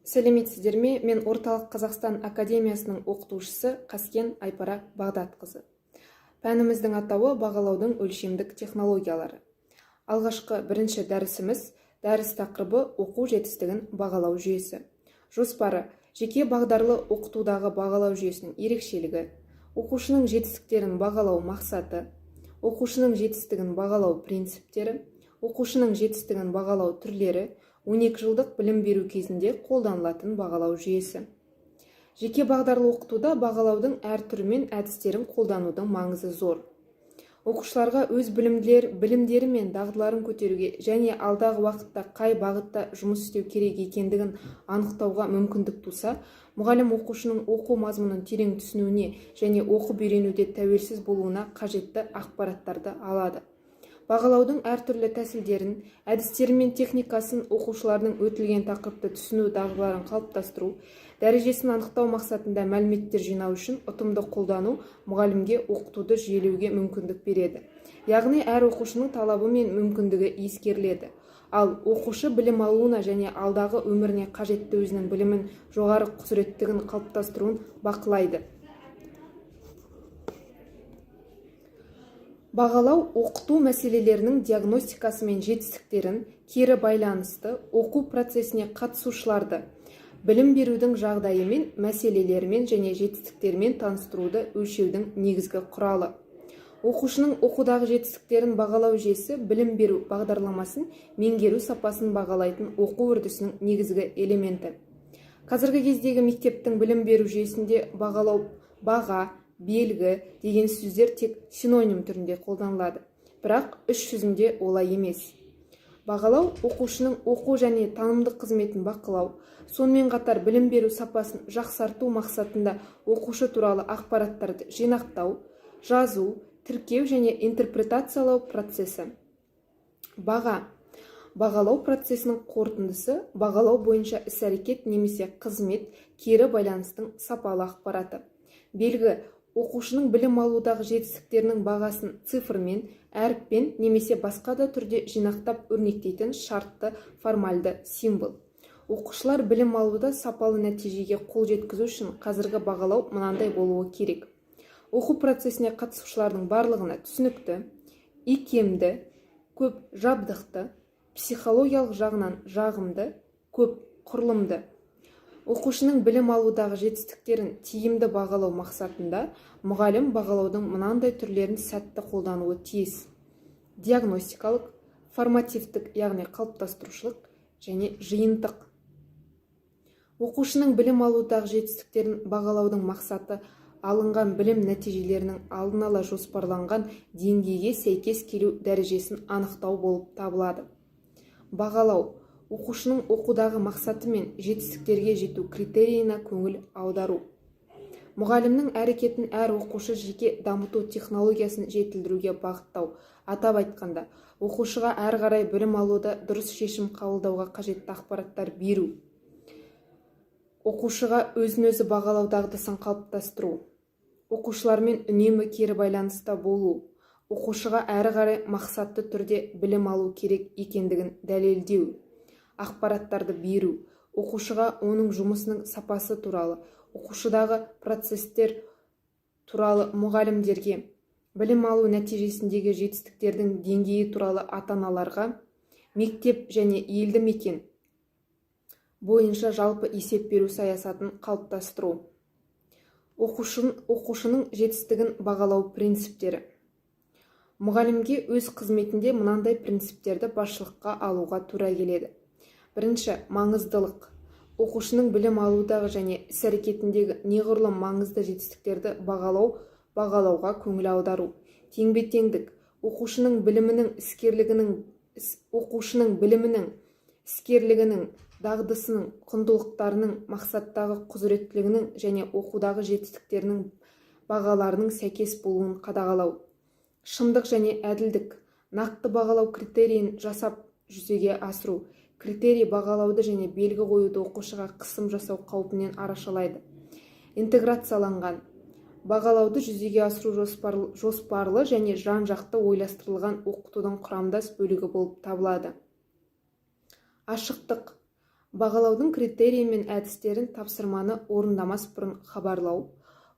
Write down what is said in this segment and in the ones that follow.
Сәлеметсіздер ме? Мен Орталық Қазақстан академиясының оқытушысы Қаскен Айпара Бағдатқызы. Пәніміздің атауы «Бағалаудың өлшемдік технологиялары». Алғашқы бірінші дәрісіміз. Дәріс тақырыбы: оқу жетістігін бағалау жүйесі. Жоспары: жеке бағдарлы оқытудағы бағалау жүйесінің ерекшелігі, оқушының жетістіктерін бағалау мақсаты, оқушының жетістігін бағалау принциптері, оқушының жетістігін бағалау түрлері, 12 жылдық білім беру кезінде қолданылатын бағалау жүйесі. Жеке бағдарлы оқытуда бағалаудың әр түрі мен әдістерін қолданудың маңызы зор. Оқушыларға өз білімдері мен дағдыларын көтеруге және алдағы уақытта қай бағытта жұмыс істеу керек екендігін анықтауға мүмкіндік туса, мұғалім оқушының оқу мазмұнын терең түсінуіне және оқып үйренуде тәуелсіз болуына қажетті ақпараттарды алады. Бағалаудың әртүрлі тәсілдерін, әдістері мен техникасын оқушылардың өтілген тақырыпты түсіну дағдыларын қалыптастыру дәрежесін анықтау мақсатында мәліметтер жинау үшін ұтымды қолдану мұғалімге оқытуды жүйелеуге мүмкіндік береді, яғни әр оқушының талабы мен мүмкіндігі ескеріледі, ал оқушы білім алуына және алдағы өміріне қажетті өзінің білімін жоғары құзыреттігін қалыптастыруын бақылайды. Бағалау оқыту мәселелерінің диагностикасы мен жетістіктерін кері байланысты, оқу процесіне қатысушыларды білім берудің жағдайы мен мәселелерімен және жетістіктерімен таныстыруды өлшеудің негізгі құралы. Оқушының оқудағы жетістіктерін бағалау жүйесі білім беру бағдарламасын меңгеру сапасын бағалайтын оқу үрдісінің негізгі элементі. Қазіргі кездегі мектептің білім беру жүйесінде бағалау, баға, белгі деген сөздер тек синоним түрінде қолданылады, бірақ іс жүзінде олай емес. Бағалау оқушының оқу және танымдық қызметін бақылау, сонымен қатар білім беру сапасын жақсарту мақсатында оқушы туралы ақпараттарды жинақтау, жазу, тіркеу және интерпретациялау процесі. Баға бағалау процесінің қорытындысы, бағалау бойынша іс-әрекет немесе қызмет, кері байланыстың сапалы ақпараты. Белгі оқушының білім алудағы жетістіктерінің бағасын цифрмен, әріппен немесе басқа да түрде жинақтап өрнектейтін шартты формальды символ. Оқушылар білім алуда сапалы нәтижеге қол жеткізу үшін қазіргі бағалау мынандай болуы керек: оқу процесіне қатысушылардың барлығына түсінікті, икемді, көп жабдықты, психологиялық жағынан жағымды, көп құрылымды. Оқушының білім алудағы жетістіктерін тиімді бағалау мақсатында мұғалім бағалаудың мынандай түрлерін сәтті қолдануы тиіс: диагностикалық, формативтік, яғни қалыптастырушылық және жиынтық. Оқушының білім алудағы жетістіктерін бағалаудың мақсаты алынған білім нәтижелерінің алдын ала жоспарланған деңгейге сәйкес келу дәрежесін анықтау болып табылады. Бағалау оқушының оқудағы мақсаты мен жетістіктерге жету критерийіне көңіл аудару, мұғалімнің әрекетін әр оқушы жеке дамыту технологиясын жетілдіруге бағыттау, атап айтқанда, оқушыға әрі қарай білім алуда дұрыс шешім қабылдауға қажетті ақпараттар беру, оқушыға өзін-өзі бағалау дағдысын қалыптастыру, оқушылармен үнемі кері байланыста болу, оқушыға әрі қарай мақсатты түрде білім алу керек екендігін дәлелдеу, ақпараттарды беру, оқушыға оның жұмысының сапасы туралы, оқушыдағы процесстер туралы мұғалімдерге, білім алу нәтижесіндегі жетістіктердің деңгейі туралы ата-аналарға, мектеп және елді мекен бойынша жалпы есеп беру саясатын қалыптастыру. Оқушының жетістігін бағалау принциптері. Мұғалімге өз қызметінде мынандай принциптерді басшылыққа алуға тура келеді. Бірінші, маңыздылық. Оқушының білім алудағы және іс-әрекетіндегі неғұрлым маңызды жетістіктерді бағалауға көңіл аудару. Теңбе-теңдік. Оқушының білімінің, іскерлігінің, дағдысының, құндылықтарының, мақсаттағы құзыреттілігінің және оқудағы жетістіктерінің бағаларының сәйкес болуын қадағалау. Шындық және әділдік. Нақты бағалау критерийін жасап жүзеге асыру. Критерий бағалауды және белгі қоюды оқушыға қысым жасау қаупінен арашалайды. Интеграцияланған. Бағалауды жүзеге асыру жоспарлы және жан-жақты ойластырылған оқытудың құрамдас бөлігі болып табылады. Ашықтық. Бағалаудың критерийі мен әдістерін тапсырманы орындамас бұрын хабарлау.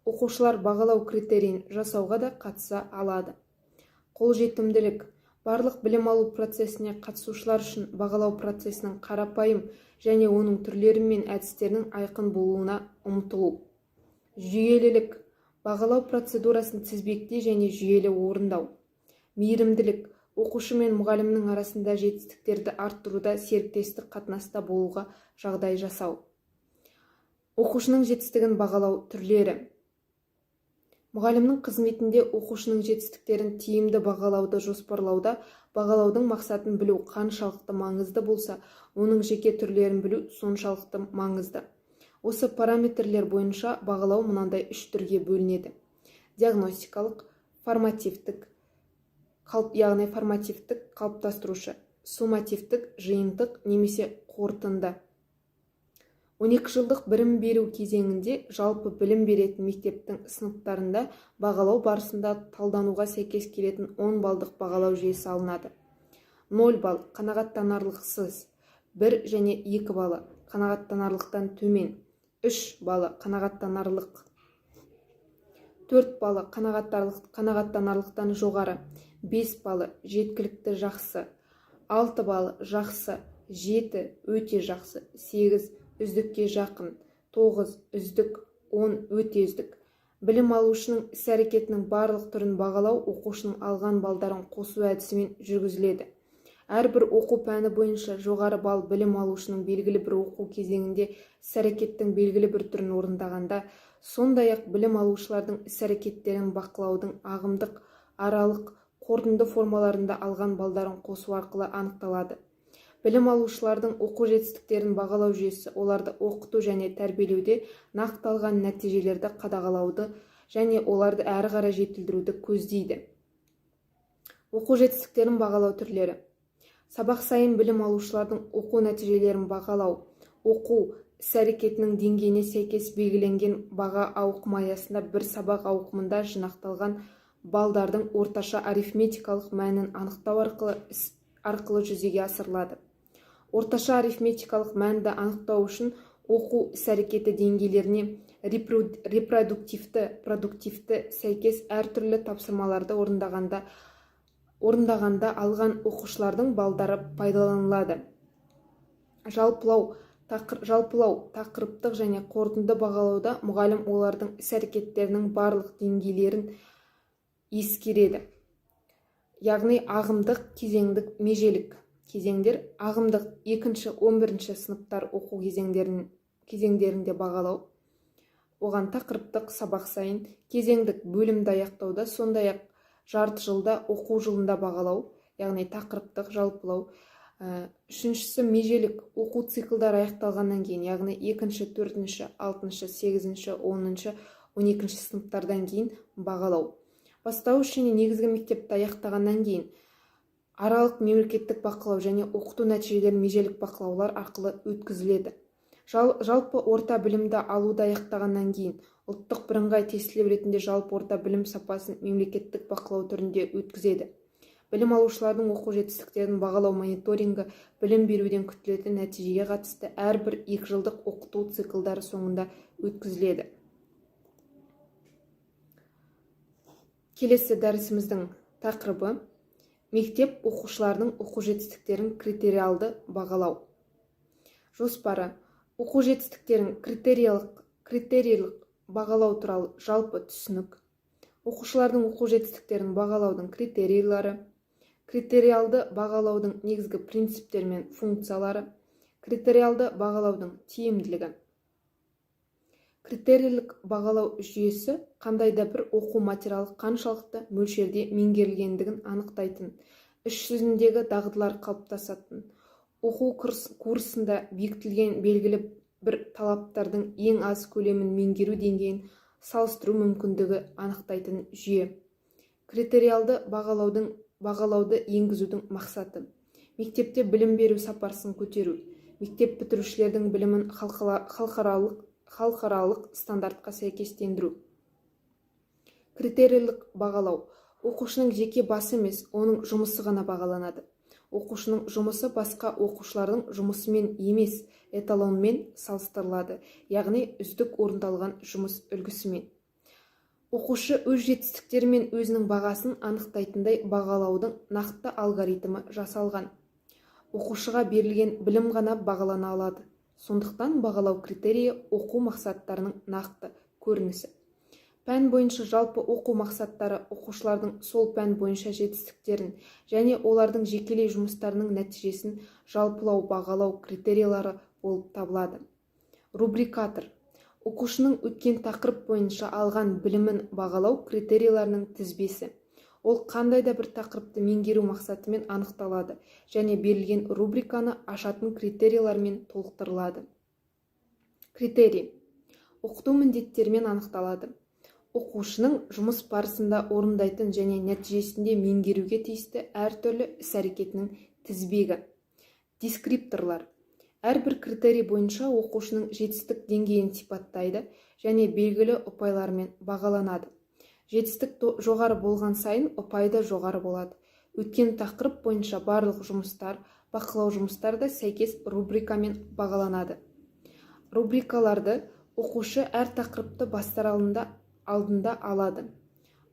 Оқушылар бағалау критерийін жасауға да қатыса алады. Қолжетімділік. Барлық білім алу процесіне қатысушылар үшін бағалау процесінің қарапайым және оның түрлері мен әдістерінің айқын болуына ұмтылу. Жүйелілік. Бағалау процедурасын тізбекте және жүйелі орындау. Мейірімділік. Оқушы мен мұғалімнің арасында жетістіктерді арттыруда серіктестік қатынаста болуға жағдай жасау. Оқушының жетістігін бағалау түрлері. Мұғалімнің қызметінде оқушының жетістіктерін тиімді бағалауды жоспарлауда бағалаудың мақсатын білу қаншалықты маңызды болса, оның жеке түрлерін білу соншалықты маңызды. Осы параметрлер бойынша бағалау мынандай үш түрге бөлінеді: диагностикалық, формативтік, яғни формативтік қалыптастырушы, суммативтік жиынтық немесе қорытынды. 12 жылдық білім беру кезеңінде жалпы білім беретін мектептің сыныптарында бағалау барысында талдануға сәйкес келетін 10 балдық бағалау жүйесі алынады. 0 балл қанағаттанарлықсыз, 1 және 2 баллы қанағаттанарлықтан төмен, 3 баллы қанағаттанарлық, 4 баллы қанағаттанарлықтан жоғары, 5 баллы жеткілікті жақсы, 6 баллы жақсы, 7 өте жақсы, 8 үздікке жақын, 9 үздік, 10 өте үздік. Білім алушының іс-әрекетінің барлық түрін бағалау оқушының алған балдарын қосу әдісімен жүргізіледі. Әрбір оқу пәні бойынша жоғары балл білім алушының белгілі бір оқу кезеңінде іс-әрекеттің белгілі бір түрін орындағанда, сондай-ақ білім алушылардың іс-әрекеттерін бақылаудың ағымдық, аралық, қорытынды формаларында алған балдарын қосу арқылы анықталады. Білім алушылардың оқу жетістіктерін бағалау жүйесі оларды оқыту және тәрбиелеуде нақтыланған нәтижелерді қадағалауды және оларды әрі қарай жетілдіруді көздейді. Оқу жетістіктерін бағалау түрлері. Сабақ сайын білім алушылардың оқу нәтижелерін бағалау, оқу іс-әрекетінің деңгейіне сәйкес белгіленген баға ауқымы аясында бір сабақ ауқымында жинақталған балдардың орташа арифметикалық мәнін анықтау арқылы жүзеге асырылады. Орташа арифметикалық мәнді анықтау үшін оқу іс-әрекеті деңгейлеріне репродуктивті, продуктивті сәйкес әртүрлі тапсырмаларды орындағанда алған оқушылардың балдары пайдаланылады. Жалпылау, тақырыптық және қорытынды бағалауда мұғалім олардың іс-әрекеттерінің барлық деңгейлерін ескереді. Яғни ағымдық, кезеңдік, межелік кезеңдер. Ағымдық 2-ші, 11-ші сыныптар оқу кезеңдерінде бағалау, оған тақырыптық сабақ сайын, кезеңдік бөлімді аяқтауда, сондай-ақ жарты жылда оқу жылында бағалау, яғни тақырыптық жалпылау. Үшіншісі межелік оқу циклдары аяқталғаннан кейін, яғни 2-ші, 4-ші, 6-шы, 8-ші, 10-шы, 12-ші сыныптардан кейін бағалау. Бастауыш және негізгі мектепті аяқтағаннан кейін аралық мемлекеттік бақылау және оқыту нәтижелерін межелік бақылаулар арқылы өткізіледі. Жалпы орта білімді алуды аяқтағаннан кейін ұлттық бірыңғай тестілеу ретінде жалпы орта білім сапасын мемлекеттік бақылау түрінде өткізеді. Білім алушылардың оқу жетістіктерін бағалау мониторингі білім беруден күтілетін нәтижеге қатысты әрбір 2 жылдық оқыту циклдары соңында өткізіледі. Келесі дәрісіміздің тақырыбы мектеп оқушыларының оқу жетістіктерін критериалды бағалау. Жоспары: оқу жетістіктерін критериялық бағалау туралы жалпы түсінік, оқушылардың оқу жетістіктерін бағалаудың критерийлері, критериалды бағалаудың негізгі принциптері мен функциялары, критериалды бағалаудың тиімділігі. Критерийлік бағалау жүйесі қандай да бір оқу материалы қаншалықты мөлшерде меңгерілгендігін анықтайтын, іс жүзіндегі дағдылар қалыптасатын, оқу курсында бекітілген белгілі бір талаптардың ең аз көлемін меңгеру деңгейін салыстыру мүмкіндігі анықтайтын жүйе. Критериалды бағалауды енгізудің мақсаты: мектепте білім беру сапасын көтеру, мектеп бітірушілердің білімін халықаралық стандартқа сәйкестендіру. Критерийлік бағалау оқушының жеке басы емес, оның жұмысы ғана бағаланады. Оқушының жұмысы басқа оқушылардың жұмысымен емес, эталонмен салыстырылады, яғни үздік орындалған жұмыс үлгісімен. Оқушы өз жетістіктері мен өзінің бағасын анықтайтындай бағалаудың нақты алгоритмі жасалған. Оқушыға берілген білім ғана бағалана алады. Сондықтан бағалау критерийі – оқу мақсаттарының нақты көрінісі. Пән бойынша жалпы оқу мақсаттары оқушылардың сол пән бойынша жетістіктерін және олардың жекелей жұмыстарының нәтижесін жалпылау бағалау критерийлері болып табылады. Рубрикатор – оқушының өткен тақырып бойынша алған білімін бағалау критерийлерінің тізбесі. Ол қандай да бір тақырыпты меңгеру мақсатымен анықталады және берілген рубриканы ашатын критерийлермен толықтырылады. Критерий оқыту міндеттерімен анықталады: оқушының жұмыс барысында орындайтын және нәтижесінде меңгеруге тиісті әртүрлі іс-әрекетінің тізбегі. Дескрипторлар әрбір критерий бойынша оқушының жетістік деңгейін сипаттайды және белгілі ұпайлармен бағаланады. Жетістік жоғары болған сайын, ұпай да жоғары болады. Өткен тақырып бойынша барлық жұмыстар, бақылау жұмыстары да сәйкес рубрикамен бағаланады. Рубрикаларды оқушы әр тақырыпты бастар алдында алады.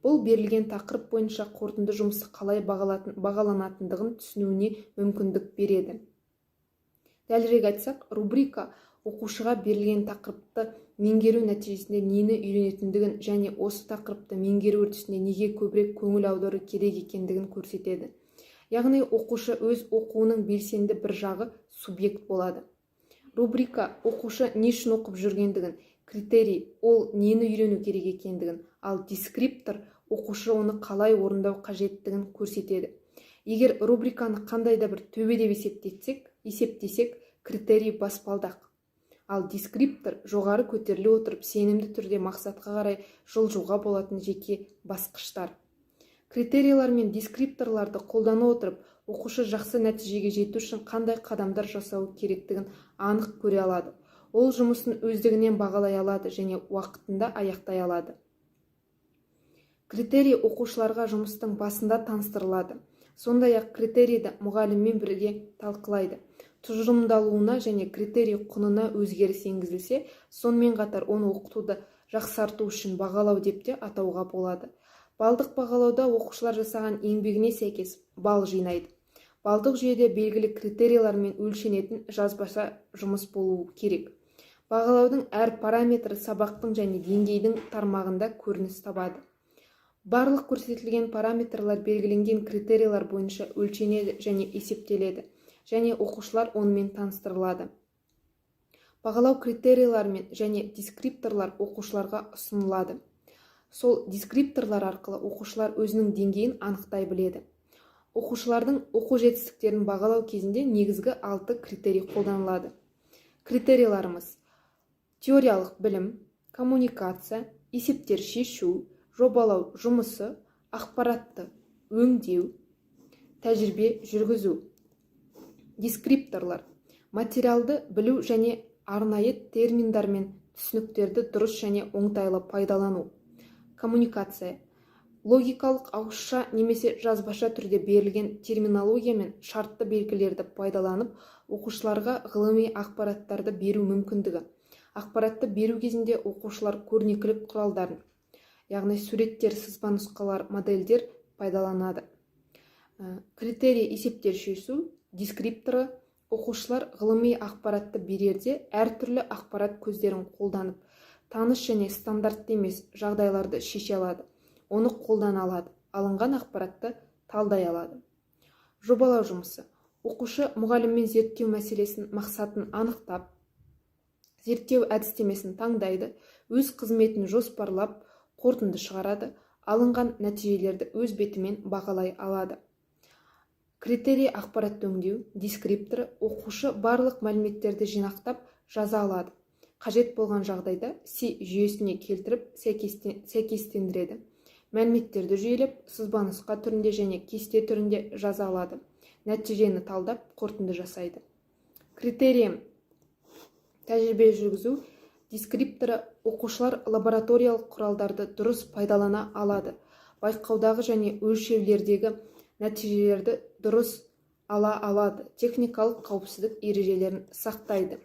Бұл берілген тақырып бойынша қорытынды жұмысы қалай бағаланатындығын түсінуіне мүмкіндік береді. Дәлірек айтсақ, рубрика оқушыға берілген тақырыпты меңгеру нәтижесінде нені үйренетіндігін және осы тақырыпты меңгеру үрдісінде неге көбірек көңіл аудару керек екендігін көрсетеді. Яғни оқушы өз оқуының белсенді бір жағы, субъект болады. Рубрика оқушы не үшін оқып жүргендігін, критерий ол нені үйрену керек екендігін, ал дескриптор оқушы оны қалай орындау қажеттігін көрсетеді. Егер рубриканы қандай да бір төбе деп есептесек, критерий баспалдақ, ал дескриптор жоғары көтеріле отырып, сенімді түрде мақсатқа қарай жылжуға болатын жеке басқыштар. Критерийлер мен дескрипторларды қолдана отырып, оқушы жақсы нәтижеге жету үшін қандай қадамдар жасауы керектігін анық көре алады. Ол жұмысын өздігінен бағалай алады және уақытында аяқтай алады. Критерий оқушыларға жұмыстың басында таныстырылады. Сондай-ақ критерийді мұғаліммен бірге талқылайды. Тұжырымдалуына және критерий құнына өзгеріс енгізілсе, сонымен қатар оны оқытуды жақсарту үшін бағалау деп те атауға болады. Балдық бағалауда оқушылар жасаған еңбегіне сәйкес балл жинайды. Балдық жүйеде белгілі критерийлермен өлшенетін жазбаша жұмыс болуы керек. Бағалаудың әр параметрі сабақтың және деңгейдің тармағында көрініс табады. Барлық көрсетілген параметрлер белгіленген критерийлер бойынша өлшенеді және есептеледі және оқушылар онымен таныстырылады. Бағалау критерийлері және дескрипторлар оқушыларға ұсынылады. Сол дескрипторлар арқылы оқушылар өзінің деңгейін анықтай біледі. Оқушылардың оқу жетістіктерін бағалау кезінде негізгі алты критерий қолданылады. Критерийларымыз: теориялық білім, коммуникация, есептер шешу, жобалау жұмысы, ақпаратты өңдеу, тәжірибе жүргізу. Дескрипторлар: материалды білу және арнайы терминдар мен түсініктерді дұрыс және оңтайлы пайдалану. Коммуникация: логикалық ауызша немесе жазбаша түрде берілген терминология мен шартты белгілерді пайдаланып, оқушыларға ғылыми ақпараттарды беру мүмкіндігі. Ақпаратты беру кезінде оқушылар көрнекілік құралдарын, яғни суреттер, сызба нұсқалар, модельдер пайдаланады. Критерий есептер шешу дескрипторы: оқушылар ғылыми ақпаратты берерде әртүрлі ақпарат көздерін қолданып, таныс және стандартты емес жағдайларды шеше алады, оны қолдана алады, алынған ақпаратты талдай алады. Жобалау жұмысы: оқушы мұғаліммен зерттеу мәселесін, мақсатын анықтап, зерттеу әдістемесін таңдайды, өз қызметін жоспарлап, қорытынды шығарады, алынған нәтижелерді өз бетімен бағалай алады. Критерий ақпаратты өңдеу дескрипторы: оқушы барлық мәліметтерді жинақтап, жаза алады, қажет болған жағдайда СИ жүйесіне келтіріп, сәйкестендіреді, мәліметтерді жүйелеп, сызба нұсқа түрінде және кесте түрінде жаза алады, нәтижені талдап, қорытынды жасайды. Критерий тәжірибе жүргізу дескрипторы: оқушылар лабораториялық құралдарды дұрыс пайдалана алады, байқаудағы және өлшеулердегі нәтижелерді дұрыс ала алады, техникалық қауіпсіздік ережелерін сақтайды.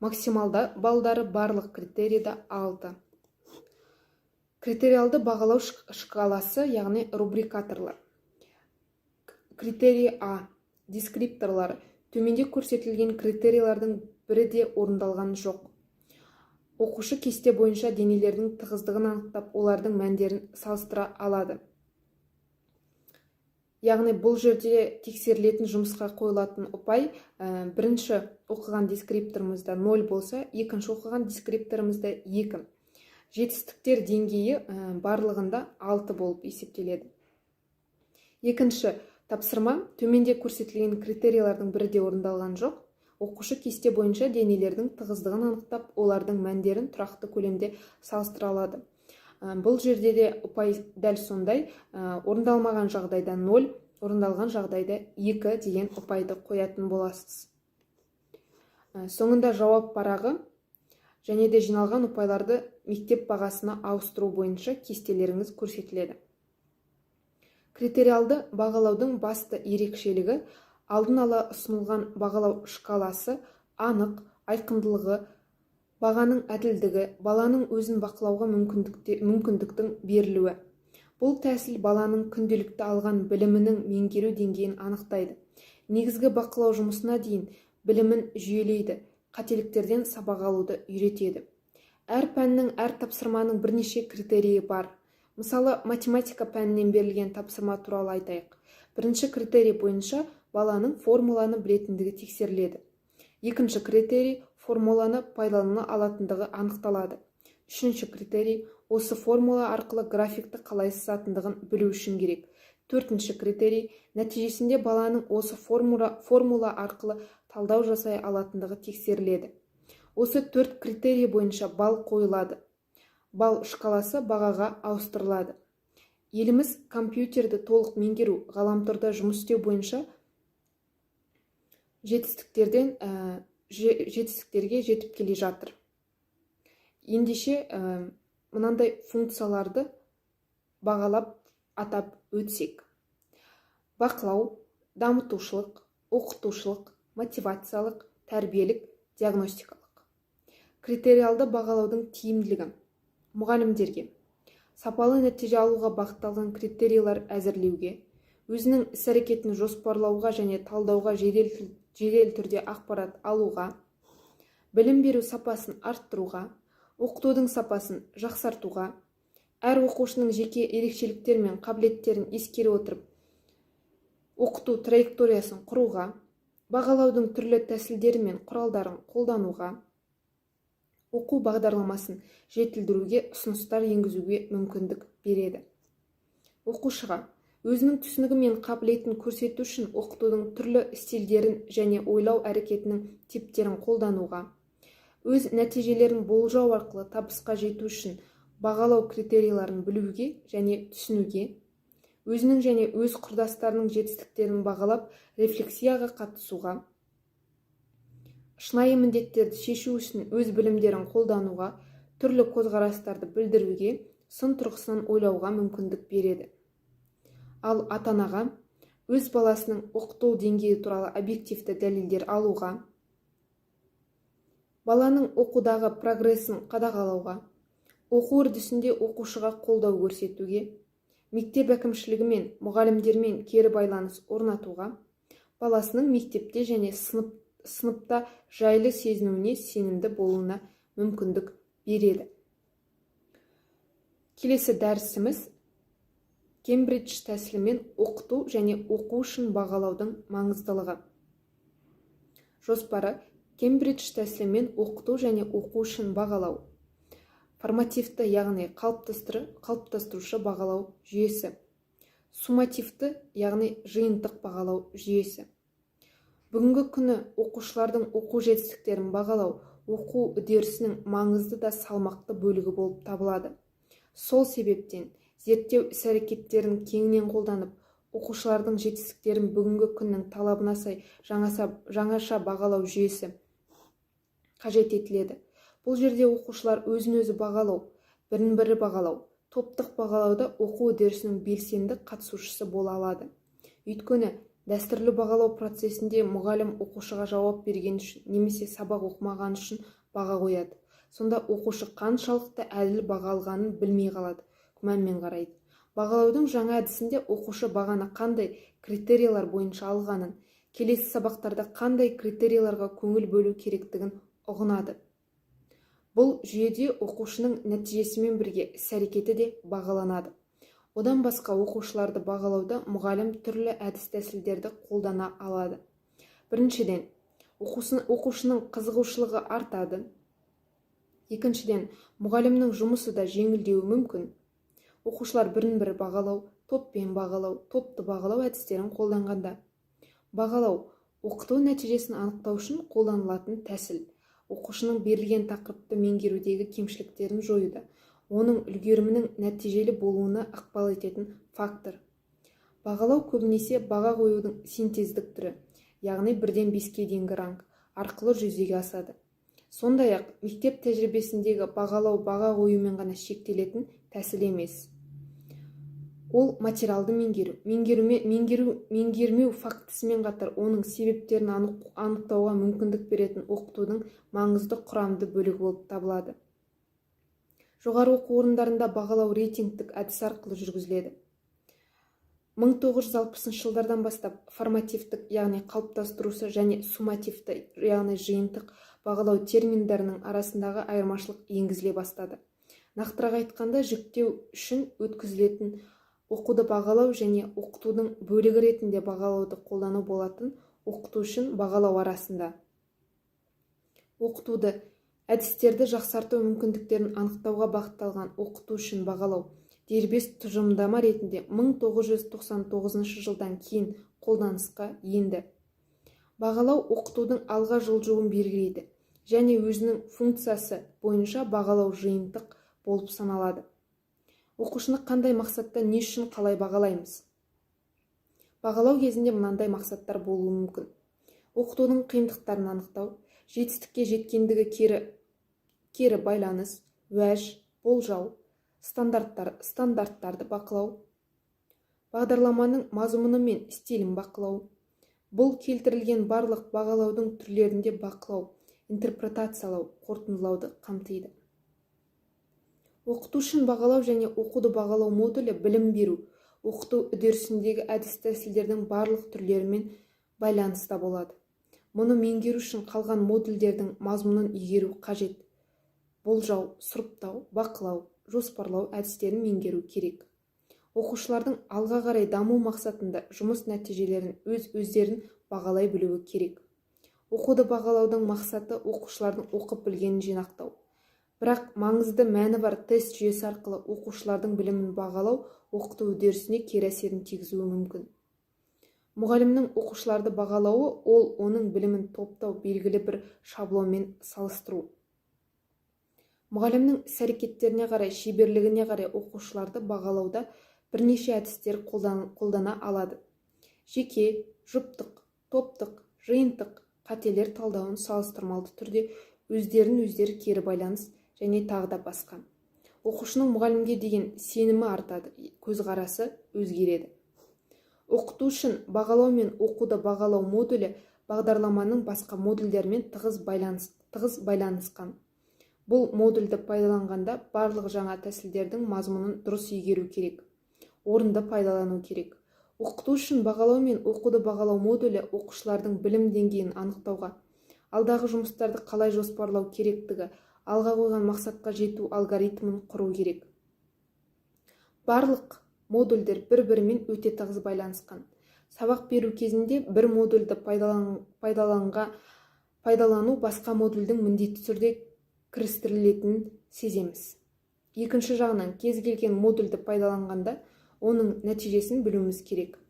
Максималды балдары барлық критерийде 6. Критериалды бағалау шкаласы, яғни рубрикаторлар. Критерий А дескрипторлары: төменде көрсетілген критерийлердің бірі де орындалған жоқ. Оқушы кесте бойынша денелердің тығыздығын анықтап, олардың мәндерін салыстыра алады. Яғни бұл жерде тексерілетін жұмысқа қойылатын ұпай бірінші оқыған дескрипторымызда 0 болса, екінші оқыған дескрипторымызда 2. Жетістіктер деңгейі барлығында 6 болып есептеледі. Екінші тапсырма: төменде көрсетілген критерийлердің бірі де орындалған жоқ. Оқушы кесте бойынша денелердің тығыздығын анықтап, олардың мәндерін тұрақты көлемде салыстыра алады. Бұл жерде де ұпай дәл сондай: орындалмаған жағдайда 0, орындалған жағдайда 2 деген ұпайды қоятын боласыз. Соңында жауап парағы және де жиналған ұпайларды мектеп бағасына ауыстыру бойынша кестелеріңіз көрсетіледі. Критериалды бағалаудың басты ерекшелігі: алдын ала ұсынылған бағалау шкаласы, анық, айқындылығы, бағаның әділдігі, баланың өзін бақылауға мүмкіндіктің берілуі. Бұл тәсіл баланың күнделікті алған білімінің меңгеру деңгейін анықтайды, негізгі бақылау жұмысына дейін білімін жүйелейді, қателіктерден сабақ алуды үйретеді. Әр пәннің, әр тапсырманың бірнеше критерийі бар. Мысалы, математика пәнінен берілген тапсырма туралы айтайық. Бірінші критерий бойынша баланың формуланы білетіндігі тексеріледі. Екінші критерий: формуланы пайдалана алатындығы анықталады. Үшінші критерий: осы формула арқылы графикті қалай сызатындығын білу үшін керек. Төртінші критерий нәтижесінде баланың осы формула арқылы талдау жасай алатындығы тексеріледі. Осы төрт критерий бойынша балл қойылады, балл шкаласы бағаға ауыстырылады. Еліміз компьютерді толық меңгеру, ғаламторда жұмыс істеу бойынша жетістіктерге жетіп келе жатыр. Ендеше мынандай функцияларды бағалап, атап өтсек: бақылау, дамытушылық, оқытушылық, мотивациялық, тәрбиелік, диагностикалық. Критериалды бағалаудың тиімділігі: мұғалімдерге сапалы нәтиже алуға бағытталған критерийлер әзірлеуге, өзінің іс-әрекетін жоспарлауға және талдауға, жедел түрде ақпарат алуға, білім беру сапасын арттыруға, оқытудың сапасын жақсартуға, әр оқушының жеке ерекшеліктері мен қабілеттерін ескере отырып оқыту траекториясын құруға, бағалаудың түрлі тәсілдері мен құралдарын қолдануға, оқу бағдарламасын жетілдіруге ұсыныстар енгізуге мүмкіндік береді. Оқушыға өзінің түсінігі мен қабілетін көрсету үшін оқытудың түрлі стильдерін және ойлау әрекетінің типтерін қолдануға, өз нәтижелерін болжау арқылы табысқа жету үшін бағалау критерийлерін білуге және түсінуге, өзінің және өз құрдастарының жетістіктерін бағалап, рефлексияға қатысуға, шынайы міндеттерді шешу үшін өз білімдерін қолдануға, түрлі көзқарастарды білдіруге, сын тұрғысынан ойлауға мүмкіндік береді. Ал ата-анаға өз баласының оқыту деңгейі туралы объективті дәлелдер алуға, баланың оқудағы прогресін қадағалауға, оқу үрдісінде оқушыға қолдау көрсетуге, мектеп әкімшілігімен, мұғалімдермен кері байланыс орнатуға, баласының мектепте және сыныпта жайлы сезінуіне, сенімді болуына мүмкіндік береді. Келесі дәрісіміз: Кембридж тәсілімен оқыту және оқу үшін бағалаудың маңыздылығы. Жоспары: Кембридж тәсілімен оқыту және оқу үшін бағалау. Формативті, яғни қалыптастырушы бағалау жүйесі. Суммативті, яғни жиынтық бағалау жүйесі. Бүгінгі күні оқушылардың оқу жетістіктерін бағалау оқу үдерісінің маңызды да салмақты бөлігі болып табылады. Сол себептен зерттеу іс-әрекеттерін кеңінен қолданып, оқушылардың жетістіктерін бүгінгі күннің талабына сай жаңаша бағалау жүйесі қажет етіледі. Бұл жерде оқушылар өзін-өзі бағалау, бірін-бірі бағалау, топтық бағалауда оқу үдерісінің белсенді қатысушысы бола алады. Өйткені Дәстүрлі бағалау процесінде мұғалім оқушыға жауап бергені үшін немесе сабақ оқымағаны үшін баға қояды. Сонда оқушы қаншалықты әділ баға алғанын білмей қалады, күмәнмен қарайды. Бағалаудың жаңа әдісінде оқушы бағаны қандай критерийлер бойынша алғанын, келесі сабақтарда қандай критерийлерге көңіл бөлу керектігін ұғынады. Бұл жүйеде оқушының нәтижесімен бірге іс-әрекеті де бағаланады. Одан басқа, оқушыларды бағалауда мұғалім түрлі әдіс-тәсілдерді қолдана алады. Біріншіден, оқушының қызығушылығы артады. Екіншіден, мұғалімнің жұмысы да жеңілдеуі мүмкін. Оқушылар бірін-бірі бағалау, топпен бағалау, топты бағалау әдістерін қолданғанда. Бағалау – оқыту нәтижесін анықтау үшін қолданылатын тәсіл. Оқушының берілген тақырыпты меңгерудегі кемшіліктерін жоюда, оның үлгерімінің нәтижелі болуына ықпал ететін фактор. Бағалау көбінесе баға қоюдың синтездік түрі, яғни 1-ден 5-ке дейінгі ранг арқылы жүзеге асады. Сондай-ақ мектеп тәжірибесіндегі бағалау баға қоюмен ғана шектелетін тәсіл емес. Ол материалды меңгеру, меңгеру, меңгермеу фактісімен қатар оның себептерін анықтауға мүмкіндік беретін оқытудың маңызды құрамды бөлігі болып табылады. Жоғары оқу орындарында бағалау рейтингтік әдіс арқылы жүргізіледі. 1960 жылдардан бастап формативтік, яғни қалыптастырушы, және суммативті, яғни жиынтық бағалау терминдерінің арасындағы айырмашылық енгізіле бастады. Нақтырақ айтқанда, жіктеу үшін өткізілетін оқуды бағалау және оқытудың бөлігі ретінде бағалауды қолдану болатын оқыту үшін бағалау арасында. Оқытуды әдістерді жақсарту мүмкіндіктерін анықтауға бағытталған оқыту үшін бағалау дербес тұжырымдама ретінде 1999 жылдан кейін қолданысқа енді. Бағалау оқытудың алға жылжуын белгілейді және өзінің функциясы бойынша бағалау жиынтық болып саналады. Оқушыны қандай мақсатта, не үшін, қалай бағалаймыз? Бағалау кезінде мынандай мақсаттар болуы мүмкін: оқытудың қиындықтарын анықтау, жетістікке жеткендігі кері байланыс, уәж, болжау, стандарттарды бақылау, бағдарламаның мазмұны мен стилін бақылау. Бұл келтірілген барлық бағалаудың түрлерінде бақылау, интерпретациялау, қорытындылауды қамтиды. Оқыту үшін бағалау және оқуды бағалау модулі білім беру, оқыту үдерісіндегі әдіс-тәсілдердің барлық түрлерімен байланыста болады. Мұны меңгеру үшін қалған модульдердің мазмұнын игеру қажет. Болжау, сұрыптау, бақылау, жоспарлау әдістерін меңгеру керек. Оқушылардың алға қарай даму мақсатында жұмыс нәтижелерін өз-өздерін бағалай білуі керек. Оқуды бағалаудың мақсаты – оқушылардың оқып білгенін жинақтау. Бірақ маңызды мәні бар тест жүйесі арқылы оқушылардың білімін бағалау оқыту үдерісіне кері әсерін тигізуі мүмкін. Мұғалімнің оқушыларды бағалауы – ол оның білімін топтау, белгілі бір шаблонмен салыстыру. Мұғалімнің іс-әрекеттеріне қарай, шеберлігіне қарай оқушыларды бағалауда бірнеше әдістер қолдана алады: жеке, жұптық, топтық, жиынтық, қателер талдауын, салыстырмалы түрде өздерін өздері кері байланыс және тағы да басқа. Оқушының мұғалімге деген сенімі артады, көзқарасы өзгереді. Оқыту үшін бағалау мен оқуды бағалау модулі бағдарламаның басқа модульдерімен тығыз байланысқан. Бұл модульді пайдаланғанда барлық жаңа тәсілдердің мазмұнын дұрыс игеру керек, орынды пайдалану керек. Оқыту үшін бағалау мен оқуды бағалау модулі оқушылардың білім деңгейін анықтауға, алдағы жұмыстарды қалай жоспарлау керектігі, алға қойған мақсатқа жету алгоритмін құру керек. Барлық модульдер бір-бірімен өте тығыз байланысқан. Сабақ беру кезінде бір модульді пайдалану басқа модульдің міндетті түрде кірістірілетінін сеземіз. Екінші жағынан, кез келген модульді пайдаланғанда оның нәтижесін білуіміз керек,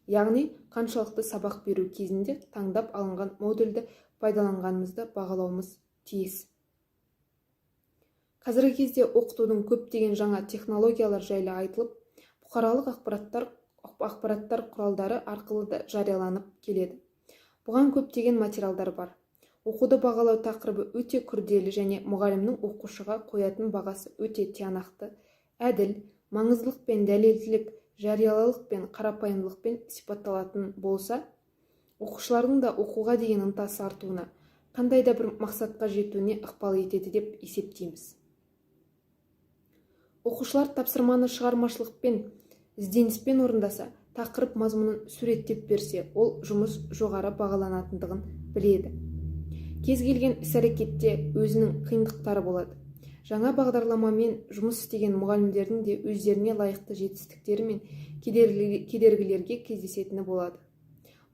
яғни қаншалықты сабақ беру кезінде таңдап алынған модульді пайдаланғанымызды бағалауымыз тиіс. Қазіргі кезде оқытудың көптеген жаңа технологиялар жайлы айтылып, бұқаралық ақпараттар құралдары арқылы да жарияланып келеді. Бұған көптеген материалдар бар. Оқуды бағалау тақырыбы өте күрделі және мұғалімнің оқушыға қоятын бағасы өте тиянақты, әділ, маңыздылық пен дәлелділік. Жариялылық пен қарапайымдылықпен сипатталатын болса, оқушылардың да оқуға деген ынтасы артуына, қандай да бір мақсатқа жетуіне ықпал етеді деп есептейміз. Оқушылар тапсырманы шығармашылықпен, ізденіспен орындаса, тақырып мазмұнын суреттеп берсе, ол жұмыс жоғары бағаланатындығын біледі. Кез келген іс-әрекетте өзінің қиындықтары болады. Жаңа бағдарламамен жұмыс істеген мұғалімдердің де өздеріне лайықты жетістіктері мен кедергілерге кездесетіні болады.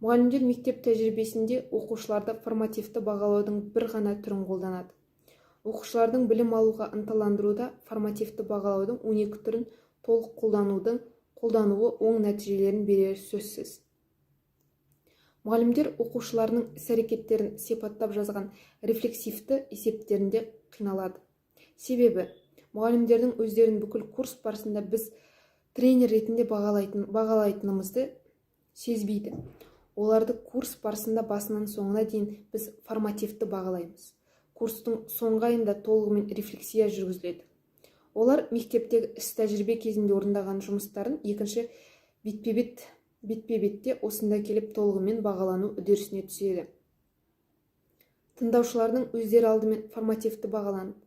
Мұғалімдер мектеп тәжірибесінде оқушыларды формативті бағалаудың бір ғана түрін қолданады. Оқушылардың білім алуға ынталандыруда формативті бағалаудың 12 түрін толық қолдануы оң нәтижелерін берері сөзсіз. Мұғалімдер оқушыларының іс-әрекеттерін сипаттап жазған рефлексивті есептерінде қиналады. Себебі мұғалімдердің өздерін бүкіл курс барысында біз тренер ретінде бағалайтынымызды сезбейді. Оларды курс барысында басынан соңына дейін біз формативті бағалаймыз. Курстың соңғы айында толығымен рефлексия жүргізіледі. Олар мектептегі іс-тәжірибе кезінде орындаған жұмыстарын екінші бетпе-бетте осында келіп толығымен бағалану үдерісіне түседі. Тыңдаушылардың өздері алдымен формативті бағаланып,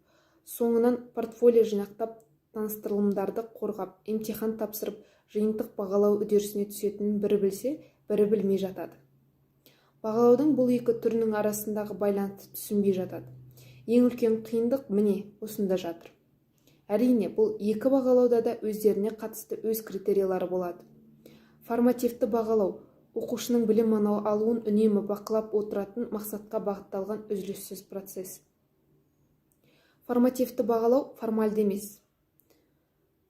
соңынан портфолио жинақтап, таныстырылымдарды қорғап, емтихан тапсырып, жиынтық бағалау үдерісіне түсетінін бірі білсе, бірі білмей жатады. Бағалаудың бұл екі түрінің арасындағы байланысты түсінбей жатады. Ең үлкен қиындық міне осында жатыр. Әрине, бұл екі бағалауда да өздеріне қатысты өз критерийлері болады. Формативті бағалау оқушының білім алуын үнемі бақылап отыратын мақсатқа бағытталған үзіліссіз процесс. Формативті бағалау формальды емес.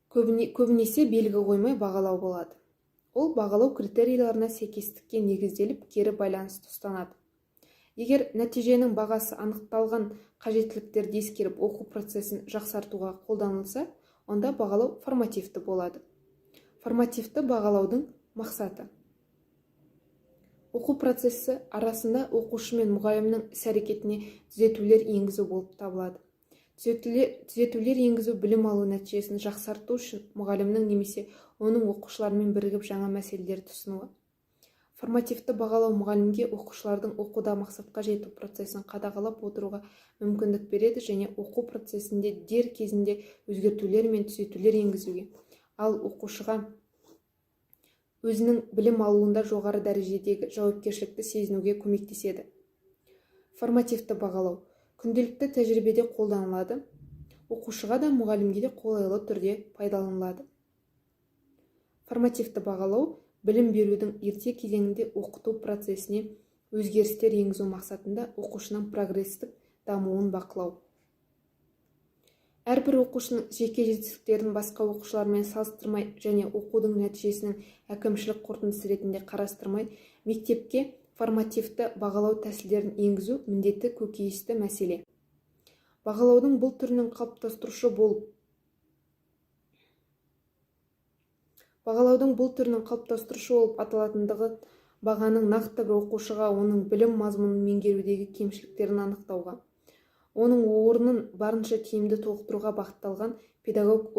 Көбінесе белгі қоймай бағалау болады. Ол бағалау критерийлеріне сәйкестікке негізделіп, кері байланысты ұстанады. Егер нәтиженің бағасы анықталған қажеттіліктерді ескеріп оқу процесін жақсартуға қолданылса, онда бағалау формативті болады. Формативті бағалаудың мақсаты: оқу процесі арасында оқушы мен мұғалімнің іс-әрекетіне түзетулер енгізу болып табылады. Түзетулер енгізу білім алу нәтижесін жақсарту үшін мұғалімнің немесе оның оқушылармен бірігіп жаңа мәселелерді ұсынуы. Формативті бағалау мұғалімге оқушылардың оқуда мақсатқа жету процесін қадағалап отыруға мүмкіндік береді және оқу процесінде дер кезінде өзгертулер мен түзетулер енгізуге, ал оқушыға өзінің білім алуында жоғары дәрежедегі жауапкершілікті сезінуге көмектеседі. Формативті бағалау күнделікті тәжірибеде қолданылады, оқушыға да, мұғалімге де қолайлы түрде пайдаланылады. Формативті бағалау білім берудің ерте кезеңінде оқыту процесіне өзгерістер енгізу мақсатында оқушының прогрестік дамуын бақылау. Әрбір оқушының жеке жетістіктерін басқа оқушылармен салыстырмай және оқудың нәтижесінің әкімшілік қорытындысы ретінде қарастырмай, мектепке формативті бағалау тәсілдерін енгізу міндеті көкейкесті мәселе. Бағалаудың бұл түрінің қалыптастырушы болып Бағалаудың бұл түрінің қалыптастырушы болып аталатындығы бағаның нақты бір оқушыға оның білім мазмұнын меңгерудегі кемшіліктерін анықтауға, оның орнын барынша тиімді толықтыруға бағытталған. Педагог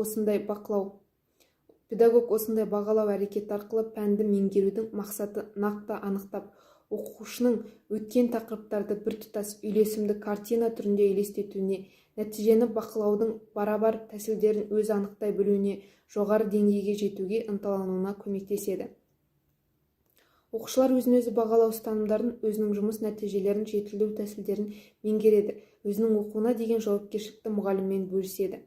осындай бағалау әрекеті арқылы пәнді меңгерудің мақсаты нақты анықтап, оқушының өткен тақырыптарды біртұтас үйлесімді картина түрінде елестетуіне, нәтижені бақылаудың барабар тәсілдерін өзі анықтай білуіне, жоғары деңгейге жетуге ынталануына көмектеседі. Оқушылар өзін-өзі бағалау ұстанымдарын, өзінің жұмыс нәтижелерін жетілдіру тәсілдерін меңгереді, өзінің оқуына деген жауапкершілікті мұғаліммен бөліседі.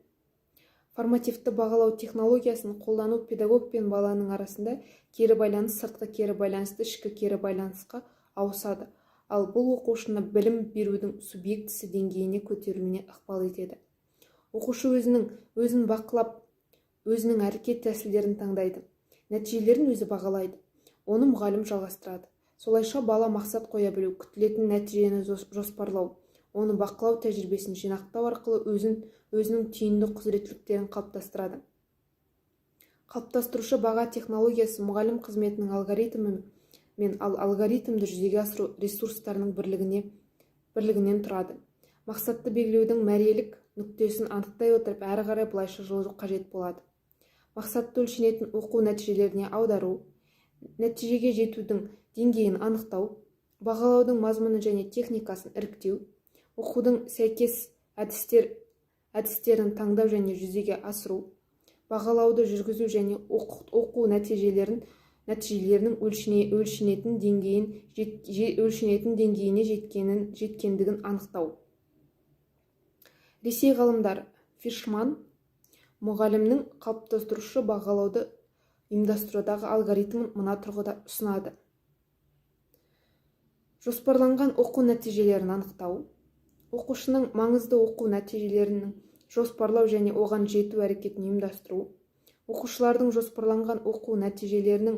Формативті бағалау технологиясын қолдану педагог пен баланың арасында кері байланыс сыртқы кері байланысты ішкі кері байланысқа ауысады, ал бұл оқушыны білім берудің субъектісі деңгейіне көтерілуіне ықпал етеді. Оқушы өзін бақылап, өзінің әрекет тәсілдерін таңдайды, нәтижелерін өзі бағалайды, оны мұғалім жалғастырады. Солайша бала мақсат қоя білу, күтілетін нәтижені жоспарлау, оны бақылау тәжірибесін жинақтау арқылы өзінің түйінді құзыреттіліктерін қалыптастырады. Қалыптастырушы баға технологиясы мұғалім қызметінің алгоритмі мен ал алгоритмді жүзеге асыру ресурстарының бірлігінен тұрады. Мақсатты белгілеудің мәрелік нүктесін анықтай отырып, әрі қарай былайша жылжу қажет болады. Мақсатты өлшенетін оқу нәтижелеріне аудару, нәтижеге жетудің деңгейін анықтау, бағалаудың мазмұны және техникасын іріктеу, оқудың сәйкес әдістерін таңдау және жүзеге асыру, бағалауды жүргізу және оқу нәтижелерінің өлшенетін деңгейіне жеткендігін анықтау. Ресей ғалымдары Фишман мұғалімнің қалыптастырушы бағалауды ұйымдастырудағы алгоритмін мына тұрғыда ұсынады. Жоспарланған оқу нәтижелерін анықтау, оқушының маңызды оқу нәтижелерінің жоспарлау және оған жету әрекетін ұйымдастыру, оқушылардың жоспарланған оқу нәтижелерінің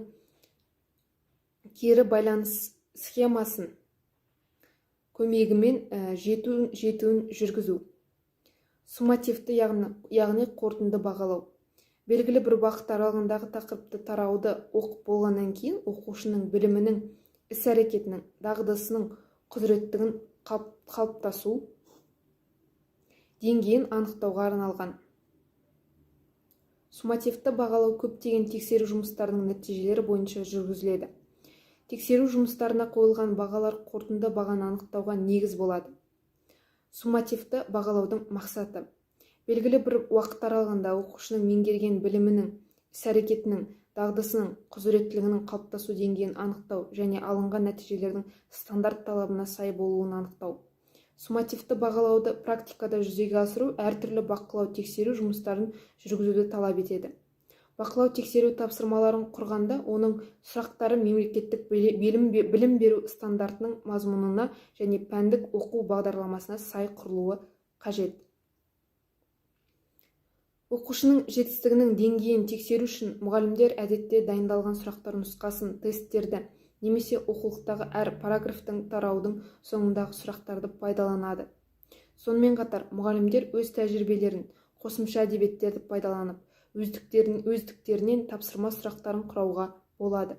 кері байланыс схемасын көмегімен жетуін жүргізу, суммативті, яғни қорытынды бағалау. Белгілі бір уақыт аралығындағы тақырыпты тарауды оқып болғаннан кейін оқушының білімінің, іс-әрекетінің, дағдысының құзыреттігін қалыптасу деңгейін анықтауға арналған. Суммативті бағалау көптеген тексеру жұмыстарының нәтижелері бойынша жүргізіледі. Тексеру жұмыстарына қойылған бағалар қорытынды бағаны анықтауға негіз болады. Суммативті бағалаудың мақсаты: белгілі бір уақыт аралығында оқушының меңгерген білімінің, іс-әрекетінің, дағдысының, құзыреттілігінің қалыптасу деңгейін анықтау және алынған нәтижелердің стандарт талабына сай болуын анықтау. Суммативті бағалауды практикада жүзеге асыру әртүрлі бақылау тексеру жұмыстарын жүргізуді талап етеді. Бақылау тексеру тапсырмаларын құрғанда оның сұрақтары мемлекеттік білім беру стандартының мазмұнына және пәндік оқу бағдарламасына сай құрылуы қажет. Оқушының жетістігінің деңгейін тексеру үшін мұғалімдер әдетте дайындалған сұрақтар нұсқасын, тесттерді немесе оқулықтағы әр параграфтың, тараудың соңындағы сұрақтарды пайдаланады. Сонымен қатар мұғалімдер өз тәжірибелерін, қосымша әдебиеттерді пайдаланып, өздіктерінен тапсырма сұрақтарын құрауға болады.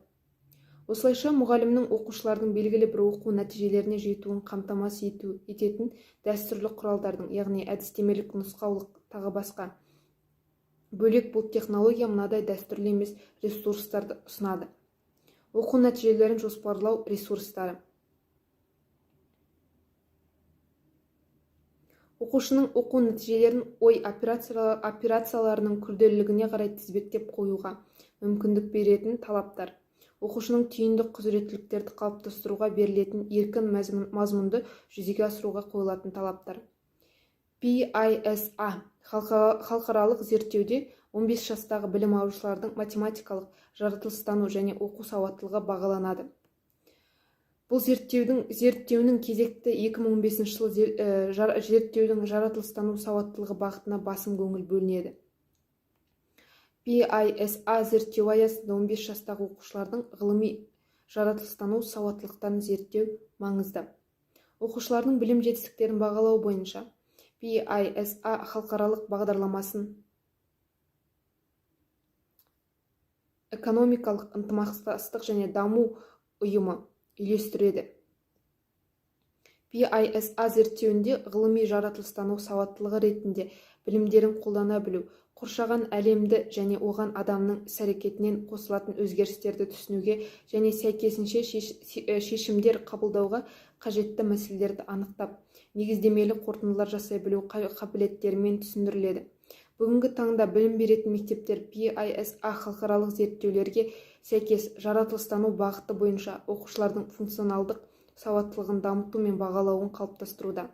Осылайша мұғалімнің оқушылардың белгілі бір оқу нәтижелеріне жетуін қамтамасыз ететін дәстүрлі құралдардың, яғни әдістемелік нұсқаулық тағы басқа бөлек бұл технология мынадай дәстүрлі емес ресурстарды ұсынады. Оқу нәтижелерін жоспарлау ресурстары. Оқушының оқу нәтижелерін ой операцияларының күрделілігіне қарай тізбектеп қоюға мүмкіндік беретін талаптар. Оқушының түйінді құзыреттіліктерді қалыптастыруға берілетін еркін мазмұнды жүзеге асыруға қойылатын талаптар. PISA халықаралық зерттеуде 15 жастағы білім алушылардың математикалық, жаратылыстану және оқу сауаттылығы бағаланады. Бұл зерттеуінің кезекті 2015 жылы зерттеудің жаратылыстану сауаттылығы бағытына басым көңіл бөлінеді. PISA зерттеуі аясында 15 жастағы оқушылардың ғылыми жаратылыстану сауаттылықтарын зерттеу маңызды. Оқушылардың білім жетістіктерін бағалау бойынша PISA халықаралық бағдарламасын экономикалық ынтымақтастық және даму ұйымы үйлестіреді. PISA зерттеуінде ғылыми жаратылыстану сауаттылығы ретінде білімдерін қолдана білу, қоршаған әлемді және оған адамның іс-әрекетінен қосылатын өзгерістерді түсінуге және сәйкесінше шешімдер қабылдауға қажетті мәселелерді анықтап, негіздемелі қорытындылар жасай білу қабілеттерімен түсіндіріледі. Бүгінгі таңда білім беретін мектептер PISA халықаралық зерттеулерге сәйкес жаратылыстану бағыты бойынша оқушылардың функционалдық сауаттылығын дамыту мен бағалауын қалыптастыруда.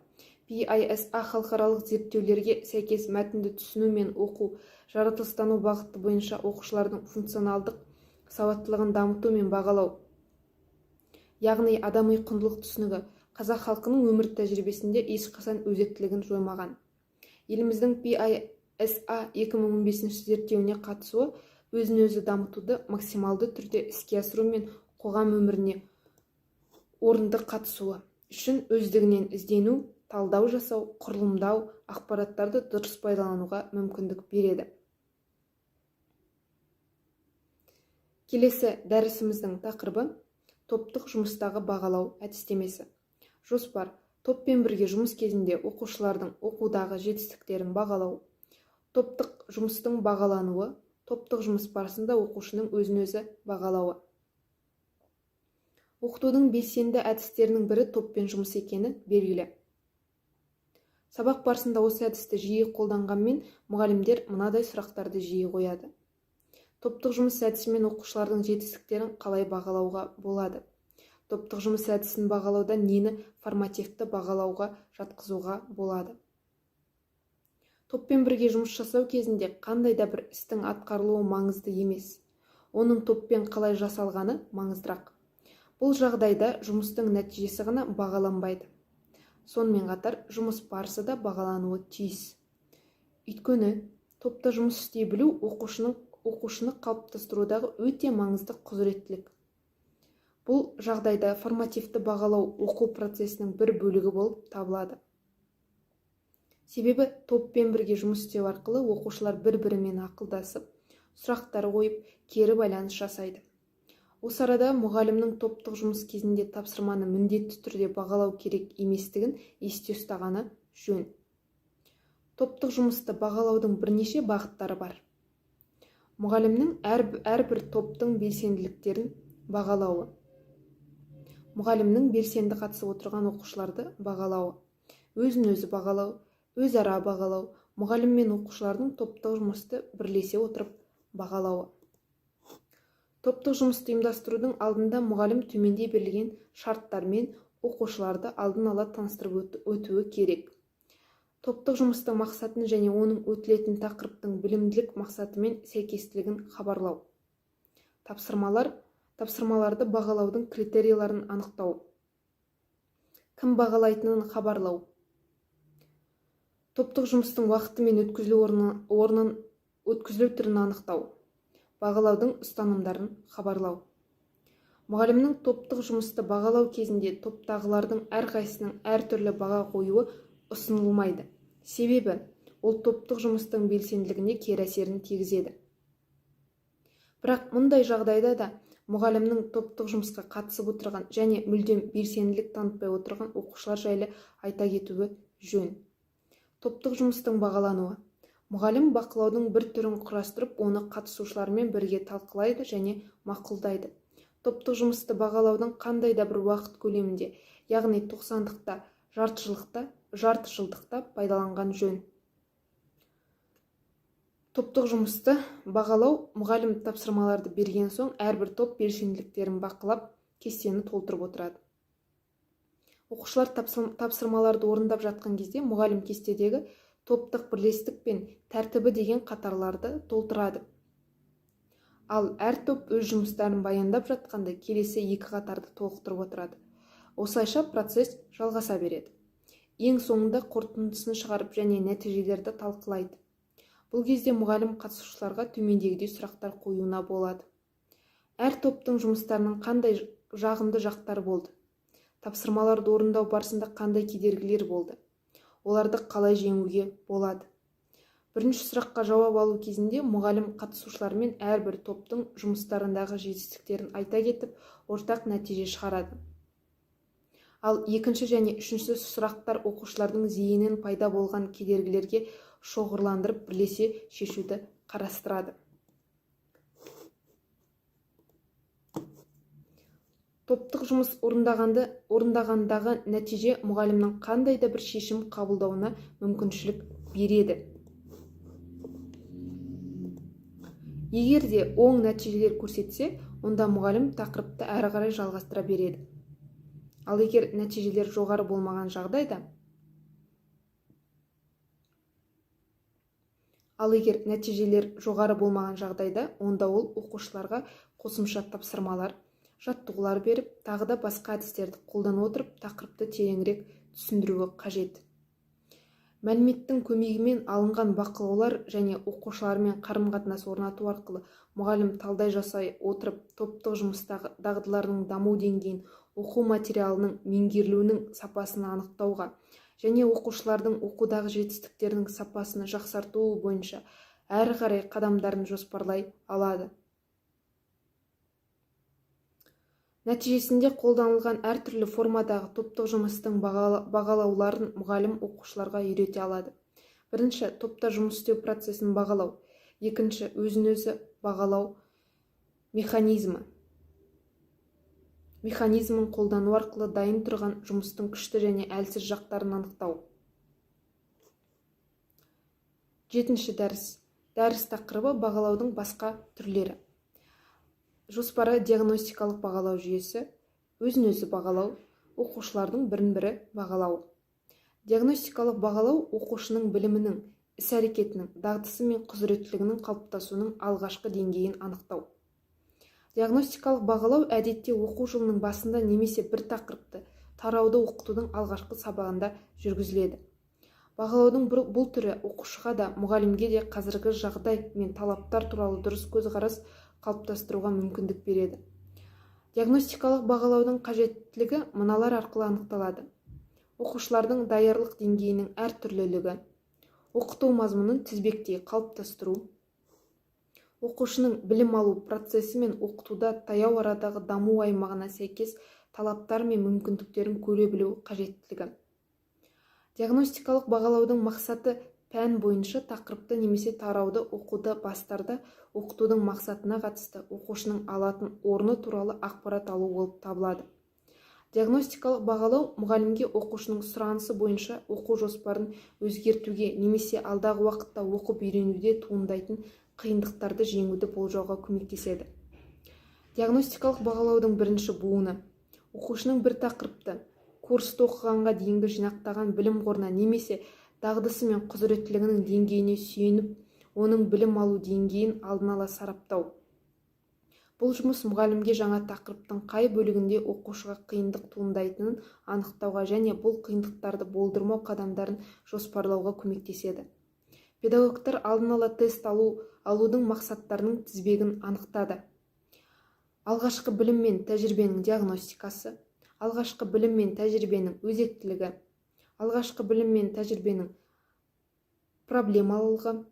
PISA халықаралық зерттеулерге сәйкес мәтінді түсіну мен оқу, жаратылыстану бағыты бойынша оқушылардың функционалдық сауаттылығын дамыту мен бағалау, яғни адами құндылық түсінігі қазақ халқының өмір тәжірибесінде ешқашан өзектілігін жоймаған. Еліміздің PISA 2015 зерттеуіне қатысуы өзін-өзі дамытуды максималды түрде іске асыру мен қоғам өміріне орынды қатысуы үшін өздігінен іздену, талдау жасау, құрылымдау, ақпараттарды дұрыс пайдалануға мүмкіндік береді. Келесі дәрісіміздің тақырыбы топтық жұмыстағы бағалау әдістемесі. Жоспар: топпен бірге жұмыс кезінде оқушылардың оқудағы жетістіктерін бағалау, топтық жұмыстың бағалануы, Топтық жұмыс барысында оқушының өзін-өзі бағалауы. Оқытудың белсенді әдістерінің бірі топпен жұмыс екені белгілі. Сабақ барысында осы әдісті жиі қолданғанмен мұғалімдер мынадай сұрақтарды жиі қояды. Топтық жұмыс әдісімен оқушылардың жетістіктерін қалай бағалауға болады? Топтық жұмыс әдісін бағалауда нені формативті бағалауға жатқызуға болады? Топпен бірге жұмыс жасау кезінде қандай да бір істің атқарылуы маңызды емес. Оның топпен қалай жасалғаны маңыздырақ. Бұл жағдайда жұмыстың нәтижесі ғана бағаланбайды. Сонымен қатар жұмыс барысы да бағалануы тиіс. Өйткені топта жұмыс істей білу оқушыны қалыптастырудағы өте маңызды құзыреттілік. Бұл жағдайда формативті бағалау оқу процесінің бір бөлігі болып табылады. Себебі топпен бірге жұмыс істеу арқылы оқушылар бір-бірімен ақылдасып, сұрақтар қойып, кері байланыс жасайды. Осы арада мұғалімнің топтық жұмыс кезінде тапсырманы міндетті түрде бағалау керек еместігін есте ұстағаны жөн. Топтық жұмысты бағалаудың бірнеше бағыттары бар. Мұғалімнің әрбір топтың белсенділіктерін бағалауы. Мұғалімнің белсенді қатысып отырған оқушыларды бағалауы. Өзін-өзі бағалау, өзара бағалау, мұғалім мен оқушылардың топтық жұмысты бірлесе отырып бағалауы. Топтық жұмысты ұйымдастырудың алдында мұғалім төменде берілген шарттармен оқушыларды алдын ала таныстырып өтуі керек. Топтық жұмыстың мақсатын және оның өтілетін тақырыптың білімділік мақсатымен сәйкестілігін хабарлау. Тапсырмаларды бағалаудың критерийлерін анықтау. Кім бағалайтынын хабарлау. Топтық жұмыстың уақыты мен өткізілу түрін анықтау. Бағалаудың ұстанымдарын хабарлау. Мұғалімнің топтық жұмысты бағалау кезінде топтағылардың әрқайсысының әртүрлі баға қоюы ұсынылмайды. Себебі ол топтық жұмыстың белсенділігіне кері әсерін тигізеді. Бірақ мұндай жағдайда да мұғалімнің топтық жұмысқа қатысып отырған және мүлдем белсенділік танытпай отырған оқушылар жайлы айта кетуі жөн. Топтық жұмыстың бағалануы. Мұғалім бақылаудың бір түрін құрастырып, оны қатысушылармен бірге талқылайды және мақұлдайды. Топтық жұмысты бағалаудың қандай да бір уақыт көлемінде, яғни 90-дықта, жарты жылдықта пайдаланған жөн. Топтық жұмысты бағалау мұғалім тапсырмаларды берген соң әрбір топ белсенділіктерін бақылап, кестені толтырып отырады. Оқушылар тапсырмаларды орындап жатқан кезде мұғалім кестедегі топтық бірлестік пен тәртібі деген қатарларды толтырады. Ал әр топ өз жұмыстарын баяндап жатқанда келесі екі қатарды толықтырып отырады. Осылайша процесс жалғаса береді. Ең соңында қорытындысын шығарып және нәтижелерді талқылайды. Бұл кезде мұғалім қатысушыларға төмендегідей сұрақтар қоюына болады. Әр топтың жұмыстарының қандай жағымды жақтары болды? Тапсырмаларды орындау барысында қандай кедергілер болды? Оларды қалай жеңуге болады? Бірінші сұраққа жауап алу кезінде мұғалім қатысушылармен әрбір топтың жұмыстарындағы жетістіктерін айта кетіп, ортақ нәтиже шығарады. Ал екінші және үшінші сұрақтар оқушылардың зейінін пайда болған кедергілерге шоғырландырып бірлесе шешуді қарастырады. Топтық жұмыс орындағандағы нәтиже мұғалімнің қандай да бір шешім қабылдауына мүмкіншілік береді. Егер де оң нәтижелер көрсетсе, онда мұғалім тақырыпты әрі қарай жалғастыра береді. Ал егер нәтижелер жоғары болмаған жағдайда, онда ол оқушыларға қосымша тапсырмалар, жаттығулар беріп, тағы да басқа әдістерді қолдана отырып, тақырыпты тереңірек түсіндіруі қажет. Мәліметтің көмегімен алынған бақылаулар және оқушылармен қарым-қатынас орнату арқылы мұғалім талдай жасай отырып, топтық жұмыстағы дағдыларының даму деңгейін, оқу материалының меңгерілуінің сапасын анықтауға және оқушылардың оқудағы жетістіктерінің сапасын жақсарту бойынша әрі қарай қадамдарын жоспарлай алады. Нәтижесінде қолданылған әртүрлі формадағы топтық жұмыстың бағалауларын мұғалім оқушыларға үйрете алады. Бірінші, топта жұмыс істеу процесін бағалау. Екінші, өзін-өзі бағалау механизмін қолдану арқылы дайын тұрған жұмыстың күшті және әлсіз жақтарын анықтау. Жетінші дәріс. Дәріс тақырыбы: бағалаудың басқа түрлері. Жоспары: диагностикалық бағалау жүйесі, өзін-өзі бағалау, оқушылардың бірін-бірі бағалауы. Диагностикалық бағалау оқушының білімінің, іс-әрекетінің, дағдысы мен құзыреттілігінің қалыптасуының алғашқы деңгейін анықтау. Диагностикалық бағалау әдетте оқу жылының басында немесе бір тақырыпты, тарауды оқытудың алғашқы сабағында жүргізіледі. Бағалаудың бұл түрі оқушыға да, мұғалімге де қазіргі жағдай мен талаптар туралы дұрыс көзқарас қалыптастыруға мүмкіндік береді. Диагностикалық бағалаудың қажеттілігі мыналар арқылы анықталады: оқушылардың даярлық деңгейінің әртүрлілігі, оқыту мазмұнын тізбектей қалыптастыру, оқушының білім алу процесі мен оқытуда таяу арадағы даму аймағына сәйкес талаптар мен мүмкіндіктерін көре білу қажеттілігі. Диагностикалық бағалаудың мақсаты пән бойынша тақырыпты немесе тарауды оқуды бастарда оқытудың мақсатына қатысты оқушының алатын орны туралы ақпарат алу болып табылады. Диагностикалық бағалау мұғалімге оқушының сұранысы бойынша оқу жоспарын өзгертуге немесе алдағы уақытта оқып үйренуде туындайтын қиындықтарды жеңуді болжауға көмектеседі. Диагностикалық бағалаудың бірінші буыны: оқушының бір тақырыпты, курсты оқығанға дейінгі жинақтаған білім қорына немесе дағдысы мен құзыреттілігінің деңгейіне сүйеніп, оның білім алу деңгейін алдын ала сараптау. Бұл жұмыс мұғалімге жаңа тақырыптың қай бөлігінде оқушыға қиындық туындайтынын анықтауға және бұл қиындықтарды болдырмау қадамдарын жоспарлауға көмектеседі. Педагогтар алдын ала тест алудың мақсаттарының тізбегін анықтады: алғашқы білім мен тәжірибенің диагностикасы, алғашқы білім мен тәжірибенің өзектілігі, алғашқы білім мен тәжірибенің проблемалылығы,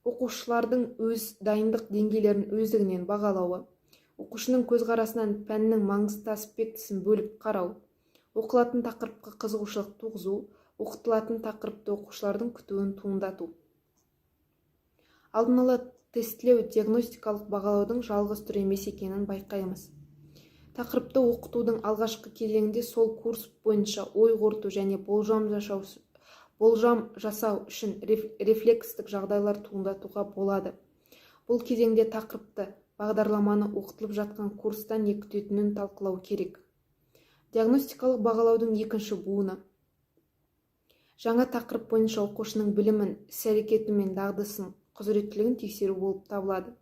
оқушылардың өз дайындық деңгейлерін өздігінен бағалауы, оқушының көзқарасынан пәннің маңызды аспектісін бөліп қарау, оқылатын тақырыпқа қызығушылық туғызу, оқытылатын тақырыпты оқушылардың күтуін туындату. Алдын ала тестілеу диагностикалық бағалаудың жалғыз түрі емес екенін байқаймыз. Тақырыпты оқытудың алғашқы кезеңінде сол курс бойынша ой қорыту және болжам жасау үшін рефлекстік жағдайлар туындатуға болады. Бұл кезеңде тақырыпты, бағдарламаны, оқытылып жатқан курстан не күтетінін талқылау керек. Диагностикалық бағалаудың екінші буыны: жаңа тақырып бойынша оқушының білімін, іс-әрекеті мен дағдысын, құзыреттілігін тексеру болып табылады.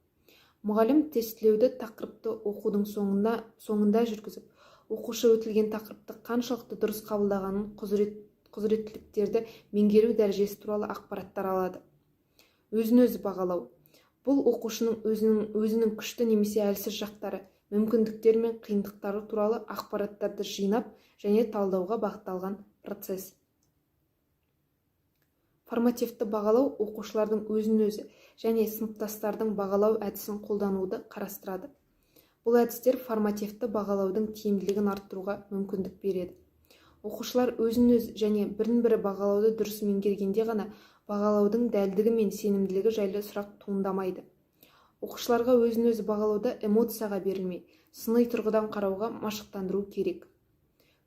Мұғалім тестілеуді тақырыпты оқудың соңында жүргізіп, оқушы өтілген тақырыпты қаншалықты дұрыс қабылдағанын, құзыреттіліктерді меңгеру дәрежесі туралы ақпараттар алады. Өзін-өзі бағалау: бұл оқушының өзінің күшті немесе әлсіз жақтары, мүмкіндіктері мен қиындықтары туралы ақпараттарды жинап және талдауға бағытталған процесс. Формативті бағалау оқушылардың өзін-өзі және сыныптастардың бағалау әдісін қолдануды қарастырады. Бұл әдістер формативті бағалаудың тиімділігін арттыруға мүмкіндік береді. Оқушылар өзін-өзі және бірін-бірі бағалауды дұрыс меңгергенде ғана бағалаудың дәлдігі мен сенімділігі жайлы сұрақ туындамайды. Оқушыларға өзін-өзі бағалауда эмоцияға берілмей, сыни тұрғыдан қарауға машықтандыру керек.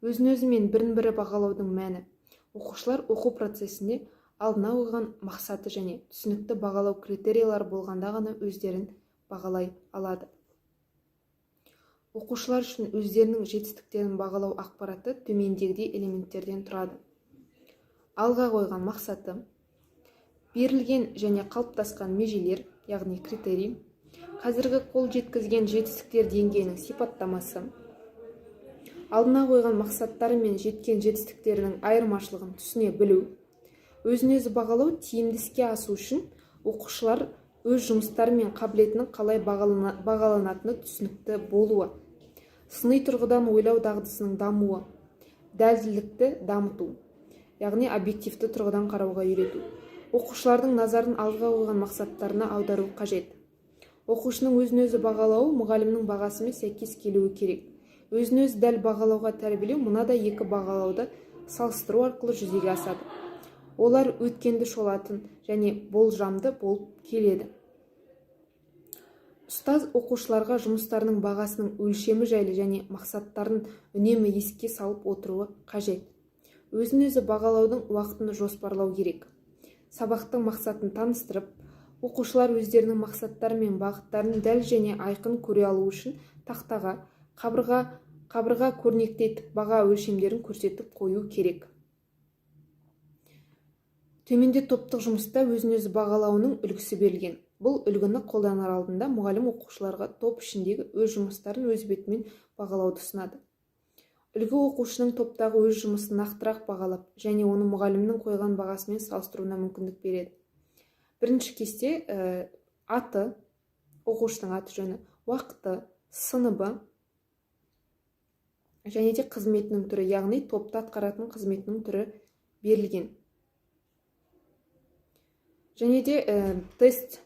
Өзін-өзі мен бірін-бірі бағалаудың мәні: оқушылар оқу процесінде алдына қойған мақсаты және түсінікті бағалау критерийлері болғанда ғана өздерін бағалай алады. Оқушылар үшін өздерінің жетістіктерін бағалау ақпараты төмендегідей элементтерден тұрады: алға қойған мақсаты, берілген және қалыптасқан межелер, яғни критерий, қазіргі қол жеткізген жетістіктер деңгейінің сипаттамасы, алдына қойған мақсаттары мен жеткен жетістіктерінің айырмашылығын түсіне білу. Өзін-өзі бағалау тиімді іске асу үшін оқушылар өз жұмыстары мен қабілетінің қалай бағаланатыны түсінікті болуы, сыни тұрғыдан ойлау дағдысының дамуы, дәлділікті дамыту, яғни объективті тұрғыдан қарауға үйрету, оқушылардың назарын алға қойған мақсаттарына аудару қажет. Оқушының өзін-өзі бағалауы мұғалімнің бағасымен сәйкес келуі керек. Өзін-өзі дәл бағалауға тәрбиелеу мынадай екі бағалауды салыстыру арқылы жүзеге асады. Олар өткенді шолатын және болжамды болып келеді. Ұстаз оқушыларға жұмыстарының бағасының өлшемі жайлы және мақсаттарын үнемі еске салып отыруы қажет. Өзін-өзі бағалаудың уақытын жоспарлау керек. Сабақтың мақсатын таныстырып, оқушылар өздерінің мақсаттары мен бағыттарын дәл және айқын көре алу үшін тақтаға, қабырға көрнекті етіп баға өлшемдерін көрсетіп қою керек. Төменде топтық жұмыста өзін-өзі бағалауының үлгісі берілген. Бұл үлгіні қолданар алдында мұғалім оқушыларға топ ішіндегі өз жұмыстарын өз бетімен бағалауды ұсынады. Үлгі оқушының топтағы өз жұмысын нақтырақ бағалап және оны мұғалімнің қойған бағасымен салыстыруына мүмкіндік береді. Бірінші кесте аты, оқушының аты жөні, уақыты, сыныбы және де қызметінің түрі, яғни топта атқаратын қызметінің түрі берілген. Және де тест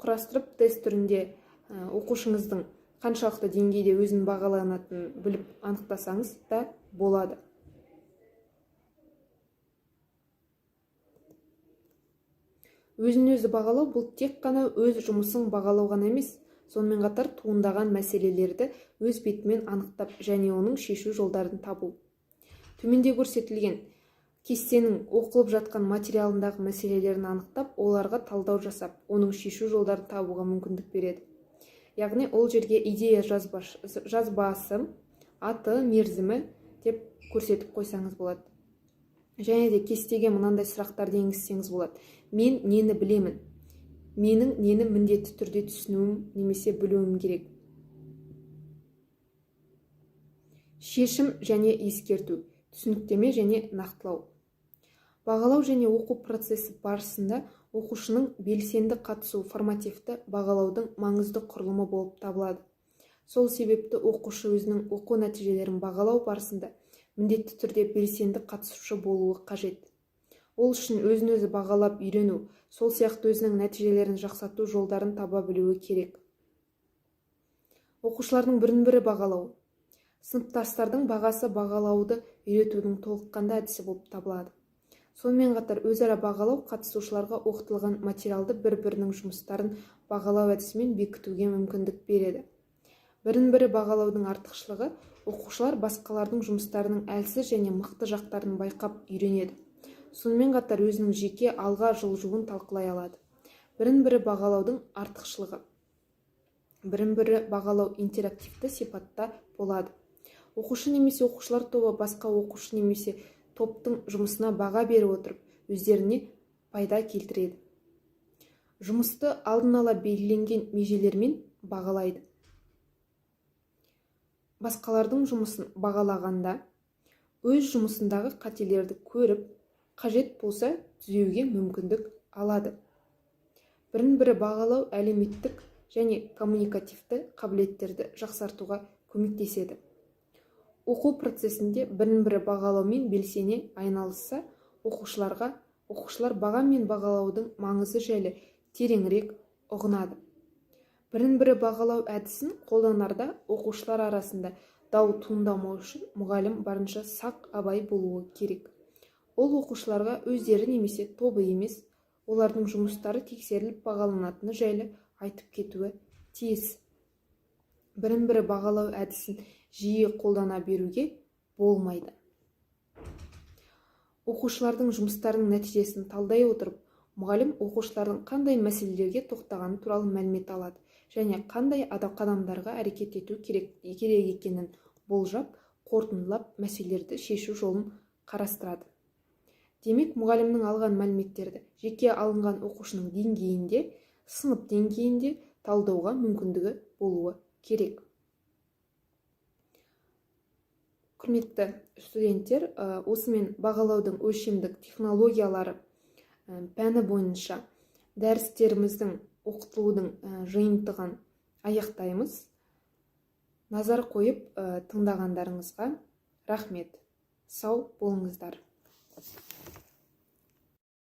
құрастырып, тест түрінде оқушыңыздың қаншалықты деңгейде өзін бағаланатынын біліп анықтасаңыз да болады. Өзін-өзі бағалау бұл тек қана өз жұмысын бағалау ғана емес, сонымен қатар туындаған мәселелерді өз бетімен анықтап және оның шешу жолдарын табу. Төменде көрсетілген кестенің оқылып жатқан материалындағы мәселелерін анықтап, оларға талдау жасап, оның шешу жолдарын табуға мүмкіндік береді. Яғни ол жерге идея жазбасы, аты, мерзімі деп көрсетіп қойсаңыз болады. Және де кестеге мынандай сұрақтарды енгізсеңіз болады. Мен нені білемін? Менің нені міндетті түрде түсінуім немесе білуім керек? Шешім және ескерту, түсініктеме және нақтылау. Бағалау және оқу процесі барысында оқушының белсенді қатысуы формативті бағалаудың маңызды құрылымы болып табылады. Сол себепті оқушы өзінің оқу нәтижелерін бағалау барысында міндетті түрде белсенді қатысушы болуы қажет. Ол үшін өзін-өзі бағалап үйрену, сол сияқты өзінің нәтижелерін жақсарту жолдарын таба білуі керек. Оқушылардың бірін-бірі бағалау. Сыныптастардың бағасы бағалауды үйретудің толыққанды әдісі болып табылады. Сонымен қатар өзара бағалау қатысушыларға оқытылған материалды бір-бірінің жұмыстарын бағалау әдісімен бекітуге мүмкіндік береді. Бірін-бірі бағалаудың артықшылығы оқушылар басқалардың жұмыстарының әлсіз және мықты жақтарын байқап үйренеді. Сонымен қатар өзінің жеке алға жылжуын талқылай алады. Бірін-бірі бағалаудың артықшылығы. Бірін-бірі бағалау интерактивті сипатта болады. Оқушы немесе оқушылар тобы басқа оқушы немесе топтың жұмысына баға беріп отырып, өздеріне пайда келтіреді. Жұмысты алдын ала белгіленген межелермен бағалайды. Басқалардың жұмысын бағалағанда, өз жұмысындағы қателерді көріп, қажет болса түзеуге мүмкіндік алады. Бірін-бірі бағалау әлеуметтік және коммуникативті қабілеттерді жақсартуға көмектеседі. Оқу процесінде бірін-бірі бағалаумен белсене айналысса, оқушылар баға мен бағалаудың маңызы жайлы тереңірек ұғынады. Бірін-бірі бағалау әдісін қолданарда оқушылар арасында дау туындамау үшін мұғалім барынша сақ абай болуы керек. Ол оқушыларға өздері немесе тобы емес, олардың жұмыстары тексеріліп бағаланатыны жайлы айтып кетуі тиіс. Бірін-бірі бағалау әдісін жиі қолдана беруге болмайды. Оқушылардың жұмыстарының нәтижесін талдай отырып, мұғалім оқушылардың қандай мәселелерге тоқтағаны туралы мәлімет алады және қандай қадамдарға әрекет ету керек екенін болжап, қорытындылап мәселелерді шешу жолын қарастырады. Демек, мұғалімнің алған мәліметтерді жеке алынған оқушының деңгейінде, сынып деңгейінде талдауға мүмкіндігі болуы керек. Құрметті студенттер, осымен бағалаудың өлшемдік технологиялары пәні бойынша дәрістеріміздің оқытылудың жиынтығын аяқтаймыз. Назар қойып тыңдағандарыңызға рахмет. Сау болыңыздар.